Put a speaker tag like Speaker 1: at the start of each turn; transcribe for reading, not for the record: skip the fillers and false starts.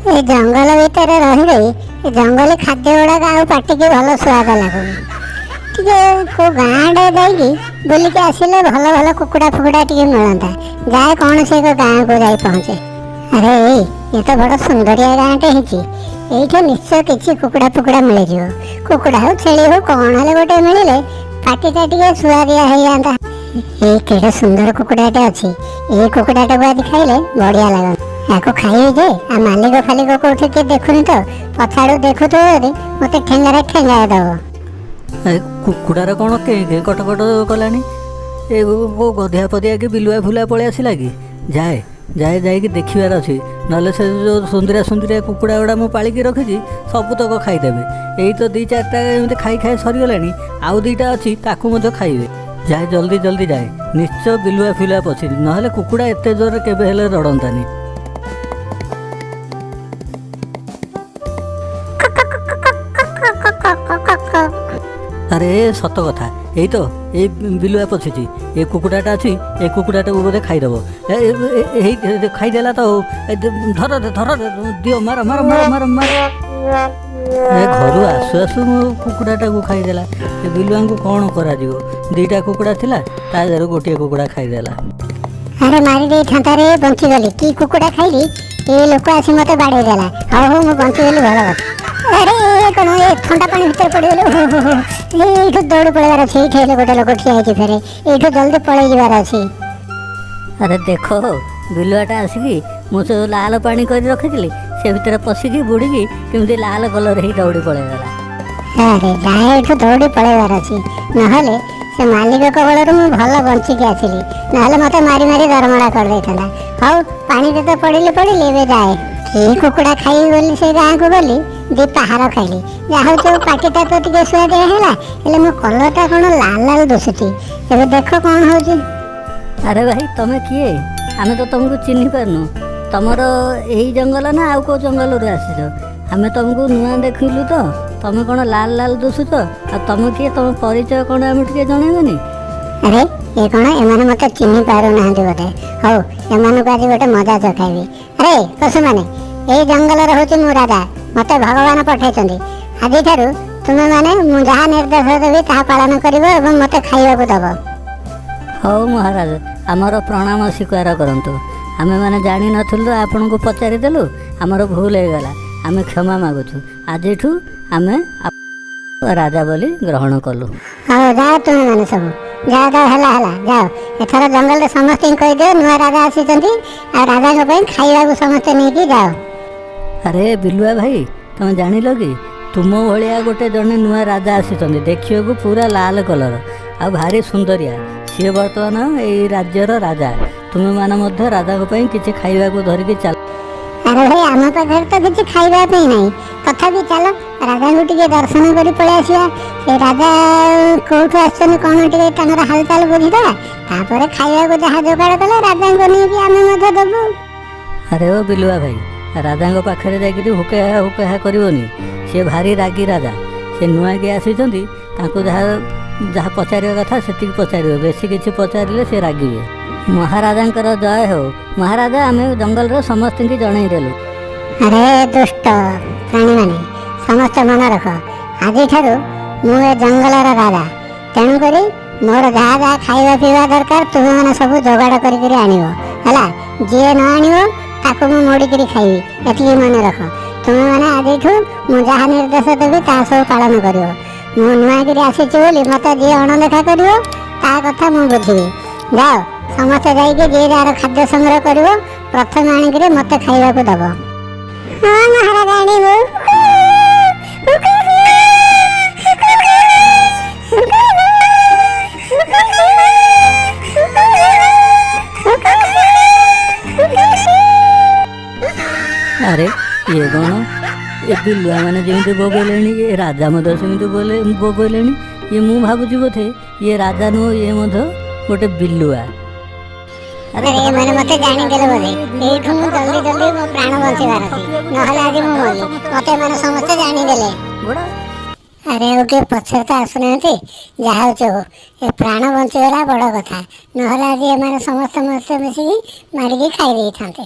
Speaker 1: ଏ ଜଙ୍ଗଲ ଭିତରେ ରହି ରହି ଏ ଜଙ୍ଗଲୀ ଖାଦ୍ୟ ଗୁଡ଼ାକ ଆଉ ପାଟିକି ଭଲ ସୁଆଦ ଲାଗୁନି। ଟିକେ କେଉଁ ଗାଁ ଆଡ଼େ ଯାଇକି ବୁଲିକି ଆସିଲେ ଭଲ ଭଲ କୁକୁଡ଼ା ଫୁକୁଡ଼ା ଟିକେ ମିଳନ୍ତା। ଯାଏ କୌଣସି ଏକ ଗାଁକୁ ଯାଇ ପହଞ୍ଚେ। ଆରେ ଏଇ ଇଏ ତ ବଡ଼ ସୁନ୍ଦରିଆ ଗାଁଟେ ହେଇଛି। ଏଇଠି ନିଶ୍ଚୟ କିଛି କୁକୁଡ଼ା ଫୁକୁଡ଼ା ମିଳିଯିବ। କୁକୁଡ଼ା ହଉ, ଛେଳି ହଉ, କ'ଣ ହେଲେ ଗୋଟେ ମିଳିଲେ ପାଟିଟା ଟିକେ ସୁଆଦିଆ ହେଇଯାନ୍ତା। ଏଇ କେଡ଼େ ସୁନ୍ଦର କୁକୁଡ଼ାଟେ ଅଛି। ଏଇ କୁକୁଡ଼ାଟାକୁ ଆଜି ଖାଇଲେ ବଢ଼ିଆ ଲାଗନ୍ତା। ୟାକୁ ଖାଇବି ଯେ ଆଉ ମାଲିକ ଫାଲିକ କୋଉଠି କିଏ ଦେଖୁନି ତ? ପଛଆଡ଼ୁ ଦେଖୁଥିବ ଯଦି ମୋତେ ଠେଙ୍ଗାରେ ଠେଙ୍ଗାଏ ଦବ।
Speaker 2: ଏ କୁକୁଡ଼ାର କ'ଣ କେଁ କେଁ କଟ କଟ କଲାଣି? ଏ କୋଉ ଗଧିଆ ପଦିଆ କି ବିଲୁଆ ଫୁଲୁଆ ପଳେଇ ଆସିଲା କି? ଯାଏ ଯାଏ, ଯାଇକି ଦେଖିବାର ଅଛି। ନହେଲେ ସେ ଯେଉଁ ସୁନ୍ଦରିଆ ସୁନ୍ଦରିଆ କୁକୁଡ଼ା ଗୁଡ଼ା ମୁଁ ପାଳିକି ରଖିଛି, ସବୁତକ ଖାଇଦେବେ। ଏଇ ତ ଦୁଇ ଚାରିଟା ଏମିତି ଖାଇ ଖାଇ ସରିଗଲାଣି, ଆଉ ଦୁଇଟା ଅଛି, ତାକୁ ମଧ୍ୟ ଖାଇବେ। ଯାଏ, ଜଲ୍ଦି ଜଲ୍ଦି ଯାଏ। ନିଶ୍ଚୟ ବିଲୁଆ ଫିଲୁଆ ପଶିନି, ନହେଲେ କୁକୁଡ଼ା ଏତେ ଜୋରରେ କେବେ ହେଲେ ରଡ଼ନ୍ତାନି। ଆରେ ସତ କଥା, ଏଇ ତ ଏଇ ବିଲୁଆ ପଶିଛି। ଏ କୁକୁଡ଼ାଟା ଅଛି, ଏ କୁକୁଡ଼ାଟାକୁ ବୋଧେ ଖାଇଦେବ। ଏଇ ଖାଇଦେଲା ତ। ଧର ଧର, ଦିଅ, ମାର ମାର ମାର ମାର ମାର। ଏ ଘରୁ ଆସୁ ଆସୁ ମୋ କୁକୁଡ଼ାଟାକୁ ଖାଇଦେଲା। ଏ ବିଲୁଆଙ୍କୁ କ'ଣ କରାଯିବ? ଦୁଇଟା କୁକୁଡ଼ା ଥିଲା, ତା ଦେହରୁ ଗୋଟିଏ କୁକୁଡ଼ା ଖାଇଦେଲା।
Speaker 1: ଆରେ ମାରି ଦେଇଥାନ୍ତା ରେ, ବଞ୍ଚିଗଲି। କି କୁକୁଡ଼ା ଖାଇଲି, ଏ ଲୋକ ଆସି ମୋତେ ବାଡ଼େଇ ଦେଲା। ହଉ ହଉ, ମୁଁ ବଞ୍ଚିଗଲି, ଭଲ କଥା। ଆରେ ଏ କ'ଣ, ଏ ଥଣ୍ଡା ପାଣି ଭିତରେ ପଡ଼ିଗଲି। ଏଇଠୁ ଦୌଡ଼ି ପଳେଇବାର ଅଛି। ଏଇଠି ହେଲେ ଗୋଟେ ଲୋକ ଠିଆ ହେଇଛି ଫେରେ। ଏଇଠୁ ଜଲ୍ଦି ପଳେଇ ଯିବାର ଅଛି।
Speaker 2: ଆରେ ଦେଖ, ବିଲୁଆଟା ଆସିକି ମୁଁ ସେ ଲାଲ ପାଣି କରି ରଖିଥିଲି, ସେ ଭିତରେ ପଶିକି ବୁଡ଼ିକି କେମିତି ଲାଲ କଲର୍ ହେଇ ଦୌଡ଼ି ପଳେଇଗଲା।
Speaker 1: ଆରେ ଯାଏ, ଏଇଠୁ ଦୌଡ଼ି ପଳେଇବାର ଅଛି। ନହେଲେ ସେ ମାଲିକ କବଳରୁ ମୁଁ ଭଲ ବଞ୍ଚିକି ଆସିଲି, ନହେଲେ ମୋତେ ମାରି ମାରି ଦରମଡ଼ା କରିଦେଇଥାନ୍ତା। ହଉ, ପାଣିରେ ତ ପଡ଼ିଲି ପଡ଼ିଲି, ଏବେ ଯାଏ। କି କୁକୁଡ଼ା ଖାଇବି ବୋଲି ସେ ଗାଁକୁ ଗଲି, ଦି ପାହାର ଖାଇଲି। ଯାହା ହଉ, ଯୋଉ ପାଟିଟା ତ ଟିକେ ସୁଆଦିଆ ହେଲା, ହେଲେ ମୋ କଲରଟା କ'ଣ ଲାଲ ଲାଲ ଦିଶୁଛି। ଏବେ ଦେଖ କ'ଣ ହଉଛି।
Speaker 2: ଆରେ ଭାଇ, ତମେ କିଏ? ଆମେ ତ ତମକୁ ଚିହ୍ନି ପାରୁନୁ। ତମର ଏଇ ଜଙ୍ଗଲ ନା ଆଉ କେଉଁ ଜଙ୍ଗଲରୁ ଆସିଛ? ଆମେ ତମକୁ ନୂଆ ଦେଖିଲୁ ତ। ତମେ କ'ଣ ଲାଲ ଲାଲ ଦିଶୁଛ? ଆଉ ତମେ କିଏ, ତମ ପରିଚୟ କ'ଣ ଆମେ ଟିକେ ଜଣେଇବନି?
Speaker 1: ଆରେ ଏ କ'ଣ, ଏମାନେ ମୋତେ ଚିହ୍ନି ପାରୁନାହାନ୍ତି ବୋଧେ। ହଉ, ଏମାନଙ୍କୁ ଆଜି ଗୋଟେ ମଜା ଚଖାଇବି। ଆରେ ପଶୁମାନେ, ଏଇ ଜଙ୍ଗଲରେ ହେଉଛି ମୁଁ ରାଜା। ମୋତେ ଭଗବାନ ପଠାଇଛନ୍ତି। ଆଜିଠାରୁ ତୁମେମାନେ ମୁଁ ଯାହା ନିର୍ଦ୍ଦେଶ ଦେବି ତାହା ପାଳନ କରିବ ଏବଂ ମୋତେ ଖାଇବାକୁ ଦେବ।
Speaker 2: ହଉ ମହାରାଜ, ଆମର ପ୍ରଣାମ ସ୍ୱୀକାର କରନ୍ତୁ। ଆମେମାନେ ଜାଣିନଥିଲୁ, ଆପଣଙ୍କୁ ପଚାରିଦେଲୁ, ଆମର ଭୁଲ ହେଇଗଲା, ଆମେ କ୍ଷମା ମାଗୁଛୁ। ଆଜିଠୁ ଆମେ ରାଜା ବୋଲି ଗ୍ରହଣ କଲୁ।
Speaker 1: ହଉ, ଯାଅ ତୁମେମାନେ ସବୁ ଯାଅ ଯାଅ, ହେଲା ହେଲା, ଯାଅ। ଏଥର ଜଙ୍ଗଲରେ ସମସ୍ତଙ୍କୁ କହିଦିଅ ନୂଆ ରାଜା ଆସିଛନ୍ତି, ଆଉ ରାଜାଙ୍କ ପାଇଁ ଖାଇବାକୁ ସମସ୍ତେ ନେଇକି ଯାଅ।
Speaker 2: ଆରେ ବିଲୁଆ ଭାଇ, ତମେ ଜାଣିଲ କି ତୁମ ଭଳିଆ ଗୋଟେ ଜଣେ ନୂଆ ରାଜା ଆସିଛନ୍ତି? ଦେଖିବାକୁ ପୁରା ଲାଲ କଲର ଆଉ ଭାରି ସୁନ୍ଦରିଆ। ସିଏ ବର୍ତ୍ତମାନ ଏଇ ରାଜ୍ୟର ରାଜା। ତୁମେମାନେ ମଧ୍ୟ ରାଜାଙ୍କ ପାଇଁ କିଛି ଖାଇବାକୁ ଧରିକି ଚାଲ।
Speaker 1: ଆରେ ଭାଇ, ଆମ ପାଖରେ ତ କିଛି ଖାଇବା ପାଇଁ ନାହିଁ, ତଥାପି ଚାଲ ରାଜାଙ୍କୁ ଟିକେ ଦର୍ଶନ କରି ପଳେଇ ଆସିବା। ସେ ରାଜା କୋଉଠୁ ଆସିଛନ୍ତି କ'ଣ ଟିକେ ତାଙ୍କର ହାଲଚାଲ ବୁଝିଦେବା। ତାପରେ ଖାଇବାକୁ ଯାହା ଯୋଗାଡ଼ କଲେ ରାଜାଙ୍କୁ ନେଇକି ଆମେ ମଧ୍ୟ ଦେବୁ।
Speaker 2: ଆରେ ଓ ବିଲୁଆ ଭାଇ, ରାଜାଙ୍କ ପାଖରେ ଯାଇକିରି ହୁକେହା ହୁକେହା କରିବନି। ସିଏ ଭାରି ରାଗି ରାଜା। ସେ ନୂଆକି ଆସିଛନ୍ତି, ତାଙ୍କୁ ଯାହା ଯାହା ପଚାରିବା କଥା ସେତିକି ପଚାରିବ, ବେଶୀ କିଛି ପଚାରିଲେ ସେ ରାଗିବେ। ମହାରାଜାଙ୍କର ଜୟ ହେଉ। ମହାରାଜା, ଆମେ ଜଙ୍ଗଲରେ ସମସ୍ତଙ୍କୁ ଜଣେଇଦେଲୁ।
Speaker 1: ଆରେ ଦୁଷ୍ଟ ପ୍ରାଣୀମାନେ, ସମସ୍ତେ ମନେ ରଖ, ଆଜିଠାରୁ ମୁଁ ଏ ଜଙ୍ଗଲର ରାଜା। ତେଣୁକରି ମୋର ଯାହା ଯାହା ଖାଇବା ପିଇବା ଦରକାର ତୁମେମାନେ ସବୁ ଯୋଗାଡ଼ କରିକିରି ଆଣିବ, ହେଲା? ଯିଏ ନ ଆଣିବ ତାକୁ ମୁଁ ମୋଡ଼ିକିରି ଖାଇବି, ଏତିକି ମନେ ରଖ। ତୁମେମାନେ ଆଜିଠୁ ମୁଁ ଯାହା ନିର୍ଦ୍ଦେଶ ଦେବି ତାହା ସବୁ ପାଳନ କରିବ। ମୁଁ ନୂଆକିରି ଆସିଛି ବୋଲି ମୋତେ ଯିଏ ଅଣଦେଖା କରିବ ତା କଥା ମୁଁ ବୁଝିବି। ଯାଅ ସମସ୍ତେ, ଯାଇକି ଯିଏ ଯାହାର ଖାଦ୍ୟ ସଂଗ୍ରହ କରିବ, ପ୍ରଥମେ ଆଣିକିରି ମୋତେ ଖାଇବାକୁ ଦେବ। ହଁ ମହାରାଜା, ଆଣିବୁ।
Speaker 2: ଆରେ ଇଏ କ'ଣ, ଏ ବିଲୁଆ ମାନେ ଯେମିତି ବୋବେଇଲେଣି, ଏ ରାଜା ମଧ୍ୟ ସେମିତି ବୋବେଇଲେଣି। ଇଏ ମୁଁ ଭାବୁଛି ବୋଧେ ଇଏ ରାଜା ନୁହଁ, ଇଏ ମଧ୍ୟ ଗୋଟେ ବିଲୁଆ।
Speaker 1: ଆରେ ଏମାନେ ମତେ ଜାଣିଦେଲେ ବୋଧେ। ଏଇଠୁ ମୁଁ ଜଲ୍ଦି ଜଲ୍ଦି ମୋ ପ୍ରାଣ ବଞ୍ଚେଇବାର ଅଛି, ନହେଲେ ଆଜି ମୁଁ ମଲି। ମତେ ଏମାନେ ସମସ୍ତେ ଜାଣିଦେଲେ। ଆରେ ଆଉ କିଏ ପଛରେ ତ ଆସୁନାହାନ୍ତି। ଯାହା ହଉଛି ହଉ, ଏ ପ୍ରାଣ ବଞ୍ଚିଗଲା ବଡ଼ କଥା, ନହେଲେ ଆଜି ଏମାନେ ସମସ୍ତେ ମତେ ମିଶିକି ମାରିକି ଖାଇ ଦେଇଥାନ୍ତେ।